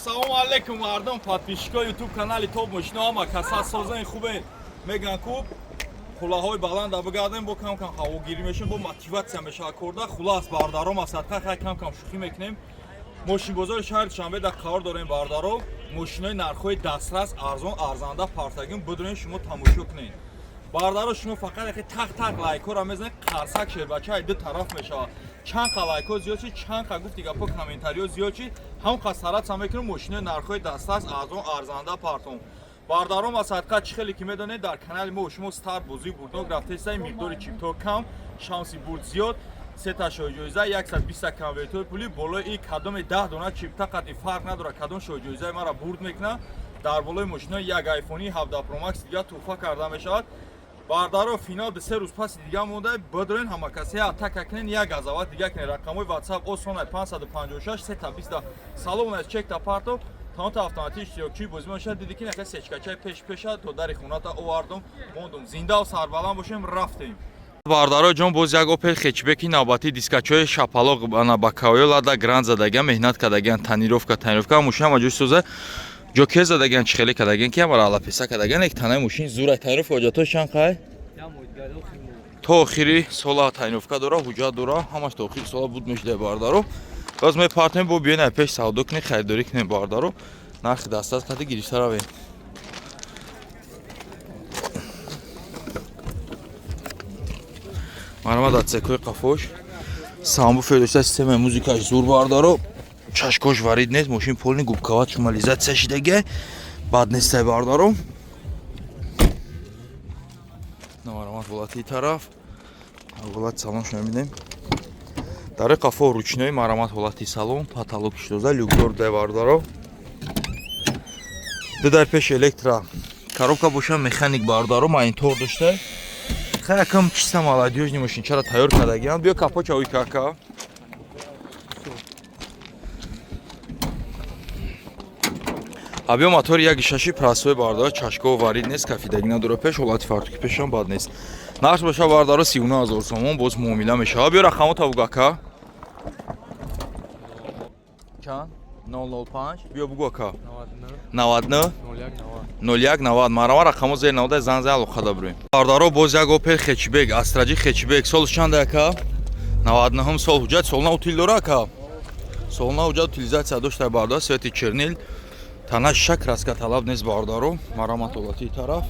Ассалому алайкум, мардум, подписчикои YouTube канали Топ Мошино, ҳама каса созани хубе. Меган куб хулаҳои баланда бигардем, бо кам кам ҳавогирӣ мешем, бо мотиватсия мешава корда. Хулас, бардаром, асадқа хай кам кам шӯхӣ мекунем. Мошинбозори шаҳри Душанбе дар қарор дорем, бардаро. Мошинои нархҳои дастрас, арзон, арзанда партагим бидурен, шумо тамошо кунед. Бардаро, шумо фақат яхе тақ-тақ лайкҳоро мезанед, қарсак шербачаи ду тараф мешавад. Чанд қа лайкҳо зиёд шид, чанд қа гуфти гапҳо, комментариҳо зиёд шид, ҳамон қа стараться мекунем мошинои нархҳои дастрас, арзон, арзанда партом. Бардаром, аз садқа чӣ хеле ки медонед, дар канали мо шумо старт бозии бурднок рафтесай, миқдори чипто кам, шанси бурд зиёд, сета шоҳиҷоиза, 120 конвертҳои пулӣ болои и кадоме 10 дона чипта қатъи фарқ надорад, кадом шоҳиҷоизаи мара бурд мекунад, дар болои мошинои як айфони 17 Pro Max дига туҳфа карда мешавад. Бардаро, финал 2-3 рӯз паси дига монда, бидурен, ҳама касе атака кунен, як газават дига кунен. Рақамҳои WhatsApp осонай: 556 320. Салом аз чекта парто таонта автоматӣ иштирокчии бозӣ мешавад. Диди ки нака сечкачаи пеш пеша то дари хоната овардум, мондум. Зиндаву сарбаланд бошем, рафтем. Бардаро ҷон, боз як Опел хэтчбеки навбатӣ, дискачои шапалоқ, ана бакаоё Лада Гранд задагиан, меҳнат кардагиан, тонировка, мошин ҳама ҷои соза, ҷокер задагиан, чӣ хеле кардагиан, ки ҳамара алапеса кардагиан, як танаи мошин зура. Тонировка ҳоҷатҳош чанд қай? То охири сола тонировка дора, ҳуҷҷат дора, ҳамаш то охири сола буд мешуда, бардаро. Боз мепартем, бо биён пеш савдо кунем, харидорӣ кунем, бардаро, нархи дастрас қади гирифта равем. Марҳамат, отсекои қафош сабвуфер дошта, системаи музикаш зур, бардаро, чашкош варид нест, мошин полный губкават шумализатсия шидагиай, бад нестай, бардаро. Марҳамат, ҳолати тараф, ҳолати салонш мебинем. Дари қафо ручной, марҳамат, ҳолати салон, потолок тоза, люкдор дай, бардаро. Ду дар пеш электро, коробка боша механик, бардаро, монитор дошта. Хай, якам чиста молодёжный мошинчаро тайёр кардагиам. Биё, капоча ой кака. А биё, мотори як шаши простой, бардаро, чашко варид нест, кафидагӣ надора пеш, ҳолати фартуки пешам бад нест. Нарх боша, бардаро, 39 ҳазор сомон, боз муомила мешавад. Биё, рақамо табугака. Чанд? 005. Биё, бугу, ака. 99 01 90. Марама, рақамо зер 90, зан зан алоқа дабурем. Бардаро, боз як Опел хэтчбек, Астраҷи хэтчбек, солш чанда, ака? 99 сол, ҳуҷҷат солна утил дора, ака? Солна ҳуҷҷат утилизатсия дошта, бардаро, цвети чернил, тана шак краска талаб нест, бардаро. Марҳамат, ҳолати тараф.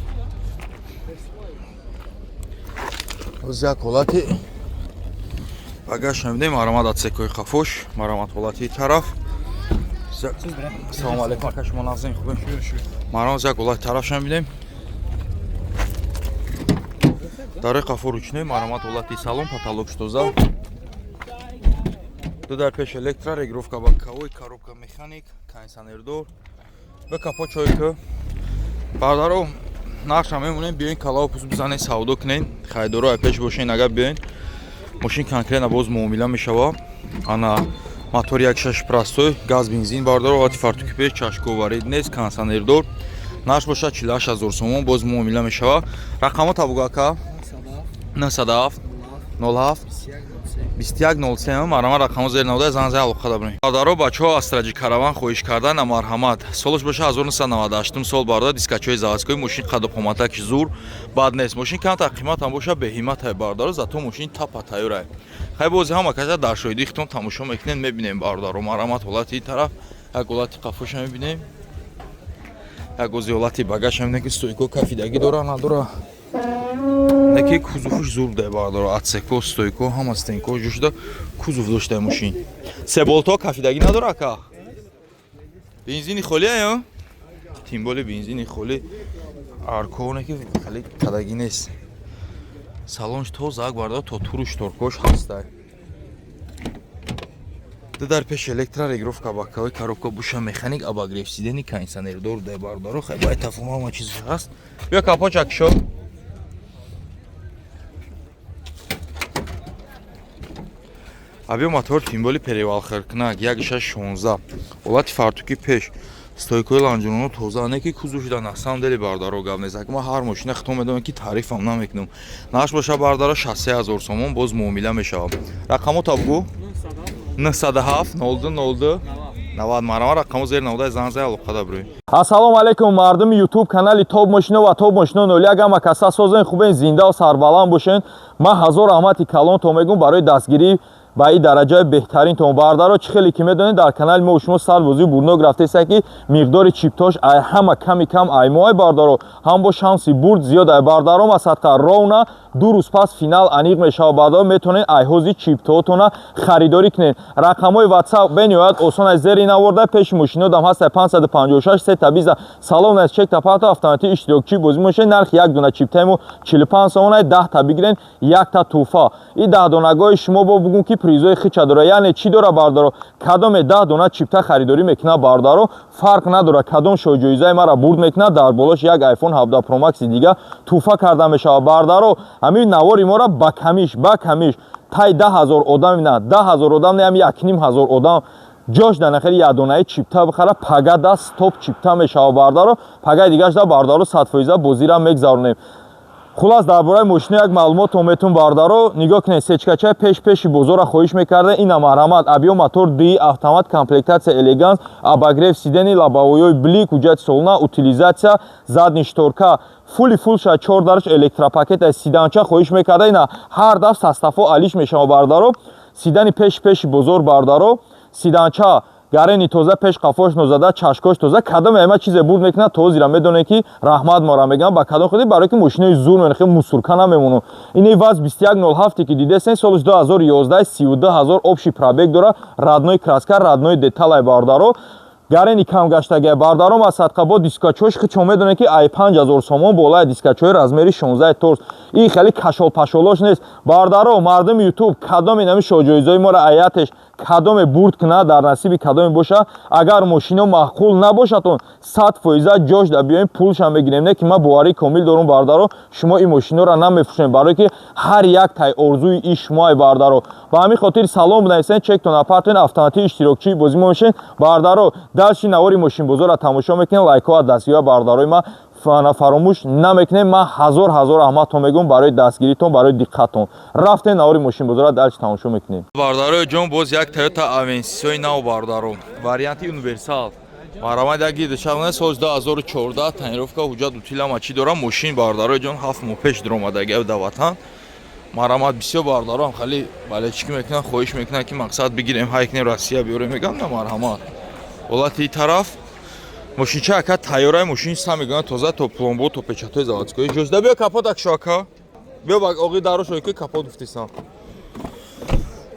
Боз як ҳолати багаж мебинем, марҳамат, отсекои қафош, марҳамат, ҳолати тараф. Салому алейкум, ака, шумо нағзем, хубем? Марҳамат, як ҳолати тарафша мебинем. Дарои қафо ручной, марҳамат, ҳолати салон, потолок тоза. Ду дар пеш электро, регулировка боковой, коробка механик, кондиционердор. Ба капо чой ки. Бардаро, нархша мемонем, биёин, калао пус бизанед, савдо кунед, харидоро ай пеш бошен, агар биёин. Мошин конкретно боз муомила мешава. Ана мотор як шаш простой, газ, бензин, бардаро, ҳолати фартуки пеш, чашко варид нест, кондиционердор. Нарх бошад 48 ҳазор сомон, боз муомила мешава. Рақамо табугака 907 07 21 03. Марҳамат, рақамо зер 90, зан зан алоқа дабрем. Бардаро, бачаҳо Астраҷи Караван хоҳиш кардан, марҳамат. Солаш боша 1998 сол, бардар, дискачои заводской, мошин қаду қоматаки зур, бад нест. Мошин камтар қиматам боша, беҳиматай, бардаро, зато мошин тапа тайёрай. Хай, бози ҳама каса дар шоҳидии хитон тамошо мекунем, мебинем, бардаро. Марҳамат, ҳолати тараф, як ҳолати қафоша мебинем. Як ози ҳолати багаша мебинем, ки стойко кафидагӣ дора, надора. Неки кузовуш зур дай, бардаро, отсеко, стойко, ҳама стенко ҷо шуда, кузов дошта мошин. Се болто кафидагӣ надора, ака? Бензини холӣ ая? Тем более бензини холӣ, арконе ки хеле кадагӣ нест. Салонш тоза, бардаро, то туруш торкош ҳастай. Ду дар пеш электро, регулировка боковой, коробка буша механик, обогрев сидений, кондиционердор дай, бардаро. Хай, бай тафум ҳама чиз ҳаст. Биё, капоча кушо. Авио мотор, тем более перевалхаркунак, як шаш 16. Ҳолати фартуки пеш, стойкои лонжероно тоза, не ки кузов шуда, на самом деле, бардаро, гап нест. Ак ма ҳар мошина хито медонам, ки тарифам намекунам. Нарх боша, бардаро, 63 ҳазор сомон, боз муомила мешавад. Рақамо табгу 907 02 02. 90. Марама, рақамо зери наводаи занг зай, алоқада бирӯй. Ассалому алайкум, мардуми YouTube канали Топ Мошино ва Топ Мошино 01. Ама каса созен, хубен, зинда сарбаланд бошен. Ман ҳазор раҳмати калон то мегум барои дастгирӣ ба ин дараҷаи беҳтарин то. Бардаро, чӣ хеле ки медонед, дар канали мо шумо сарбозии бурнок рафтеста, ки миқдори чиптош ай ҳама ками кам ай моай, бардаро, ҳам бо шанси бурд зиёд ай. Бардаро, масадқа ровна 2 рӯз пас финал аниқ мешавад. Бардаро, метавонед айҳози чиптоотона харидорӣ кунед. Рақамҳои WhatsApp бениҳоят осон ай, зери наворда пеши мошинодам ҳаст: 556 сета биза. Салом наст, чек тапато, автоматӣ иштирокчии бозӣ мошед. Нархи як дона чиптаи мо 45 сомон ай, 10-та бигирен, якта тӯҳфа. И 10 донагои шумо бо бугум ки призои хича дора. Яъне чӣ дора, бардаро? Кадоме 10 дона чипта харидорӣ мекунад, бардаро, фарқ надорад кадом шоҳҷоизаи мара бурд мекунад, дар болош як iPhone 17 Pro Max дига тӯҳфа карда мешавад. Бардаро, ҳамин навори мора ба камиш тай 10 000 одам, на 10 000 одам, не, ҳами 1,5 ҳазор одам ҷош дар нахери якдонаи чипта бихара, пага да стоп чипта мешавад. Бардаро, пагаи дигаш да, бардаро, 100% бозира мегзаронем. Хулас, дар бораи мошина як маълумот ометун, бардаро. Нигоҳ кунед, сечкачаи пеш пеши бозорро хоҳиш мекарда. Ина, марҳамат, объём мотор ди автомат, комплектация элеганс, обогрев сидений, лобовойҳои блик, ҳуҷҷати солона, утилизация, задний шторка фули фул ша, чор дарш электропакет. Седанча хоҳиш мекарда, ина ҳар даф составҳо алиш мешава, бардаро. Седани пеш пеши бозор, бардаро, седанча гарени тоза, пеш қафош нозада, чашкош тоза. Кадом ама чизе бурд мекунад, тозира медонед, ки раҳмат мора мегӯям. Ба кадом худи? Барое ки мошинои зур менхе, мусурка намемону. Ини ВАЗ 2107, ки дидесен, солиш 2011, 32 ҳазор общий пробег дора, родной краска, родной деталай, бардаро, гарени кам гаштагия. Бардаром, аз садқабо дискачош хичо медонед, ки ай 5000 сомон болаи, дискачои размери 16 торс. Ин хеле кашолпашолош нест, бардаро. Мардуми Ютуб, кадоме нами шоҳҷоизои моро аятеш кадоме бурд кунад, дар насиби кадоме боша, агар мошино маъқул набошадон, 100% ҷош да биёем, пулшам мегирем. Не ки ман боварии комил дорум, бардаро, шумо ин мошиноро намефурӯшем, барое ки ҳар як тай орзуи иш шумоай, бардаро. Ба ҳамин хотир салом бинависен, чектон апартен, автоматӣ иштирокчии бозӣ мо мешен. Бардаро, дальше навори мошинбозорро тамошо мекунем, лайкҳо дастгирӣ, бардарои ман, фаромӯш намекунем. Ман ҳазор ҳазор раҳматон мегӯм барои дастгиритон, барои диққатон. Рафтем, навори мошинбозорро дальше тамошо мекунем. Бардарои ҷон, боз як Тойота Авенсисои нав, бардаро, варианти универсал. Марҳамат, як гидашавна, соли 2014, тонировка, ҳуҷҷат, утилама чӣ дорам мошин, бардарои ҷон, 7 моҳ пеш дуромадаги да ватан. Марҳамат, бисёр бардаром хеле балечикӣ мекунанд, хоҳиш мекунанд, ки мақсад бигирем, ҳай кунем, Россия биёрем. Мегам, на, марҳамат. Ҳолати тараф мошинча, ака, тайёраи мошин са мегӯянд, тоза, то пломбо, то печатҳои заводской ҷозда. Биё, капот акшо, ака, биё, ба оғи даро шо, ки капот гуфтисам.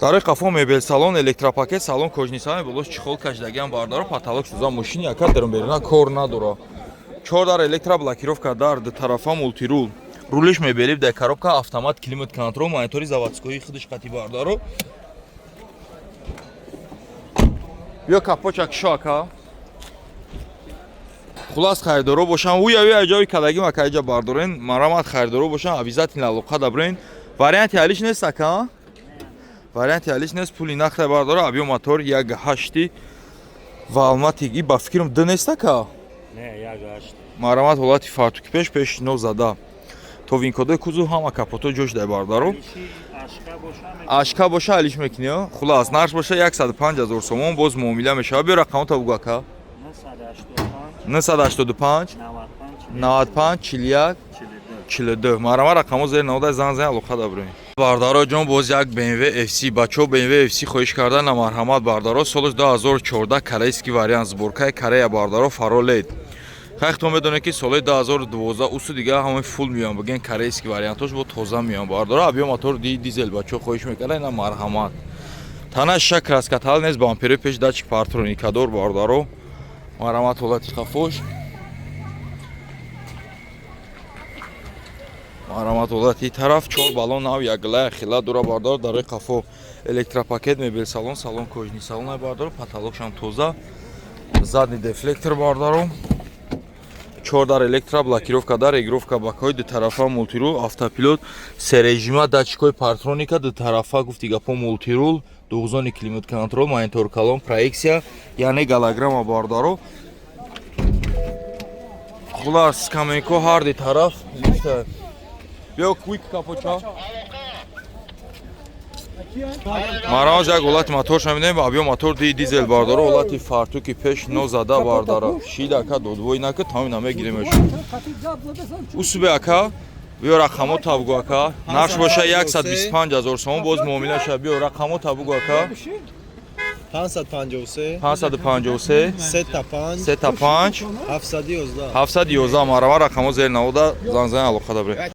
Дарои қафо мебел салон, электропакет, салон кожаный салон, болош чехол кашидагиам, бардаро, потолок сӯза. Мошини, ака, дарун кор надора. Чор дар электроблокировка, дар ду тарафа мультирул, рулиш мебелиб, дар коробка автомат, климат контрол, монитори заводской худиш қати, бардаро. Биё, капоча кишо, ака. Хулас, харидоро бошан, уяви аҷои кадаги мака иҷа бардорен. Марамат, харидоро бошан, обязательно алоқа дабрен. Варианти алиш нест, ака, варианти алиш нест, пули нақда, бардора. Объём мотор як ҳашти валматик, и ба фикрам д нест, ака? Не, як ҳашт. Марамат, ҳолати фартуки пеш пеш но зада, то винкодои кузов, ҳама капото ҷош дай, бардаро. Ашка боша. Ашка боша, алиш мекунӣ. Хулас, нарх боша 105 ҳазор сомон, боз муомила мешавад. Биё, рақамото бугу, ака. 985 985 95 95 41 42. Марама, рақамо зери навода, зан зан, алоқа дабрем. Бардаро ҷон, боз як BMW FC. Бачаҳо BMW FC хоҳиш кардан, на, марҳамат, бардаро, солаш 2014, корейский вариант, сборкаи Корея, бардаро, фаро лед. Хайхтон медонед, ки соли 2012 усу дига ҳамаи фул меён, бигӯен, корейский вариантош бо тоза меён, бардаро. Объём мотор ди дизел, бачаҳо хоҳиш мекардан, на, марҳамат. Тана шиша краскатал нест, бампери пеш датчик парктроникадор, бардаро. Марҳамат, ҳолати хафош. Марҳамат, ҳолати тараф, чор баллон нав, якгила хила дура, бардор. Дарои қафо электропакет, мебел салон, салон кожаный салон, бардор, потолокшам тоза, задний дефлектор, бардаро, чор дар электро блокировка, дар регулировка бакҳои дутарафа, мультирул, автопилот, се режима, датчикҳои парктроника дутарафа, гуфти гапо, мультирул, двухзонный климат контроль, монитор калон, проекция, яъне голограмма, бардаро. Хулас, каменко ҳар ди тараф лифта. Биё, квик капоча. Мараваз як ҳолати моторша мебинем, объём мотор ди дизел, бардора, ҳолати фартуки пеш нозада, бардара. Шида, ака, додвой нака, тамоми намегиремеш. Усубе, ака, биё, рақамо табгу, ака. Нарх боша 125 000 сомон, боз муомила ша. Биё, рақамо табгу, ака. 553. 553. 3 5. 3 5. 711. 711. Марама, рақамо зер навода занзани алоқа дабре.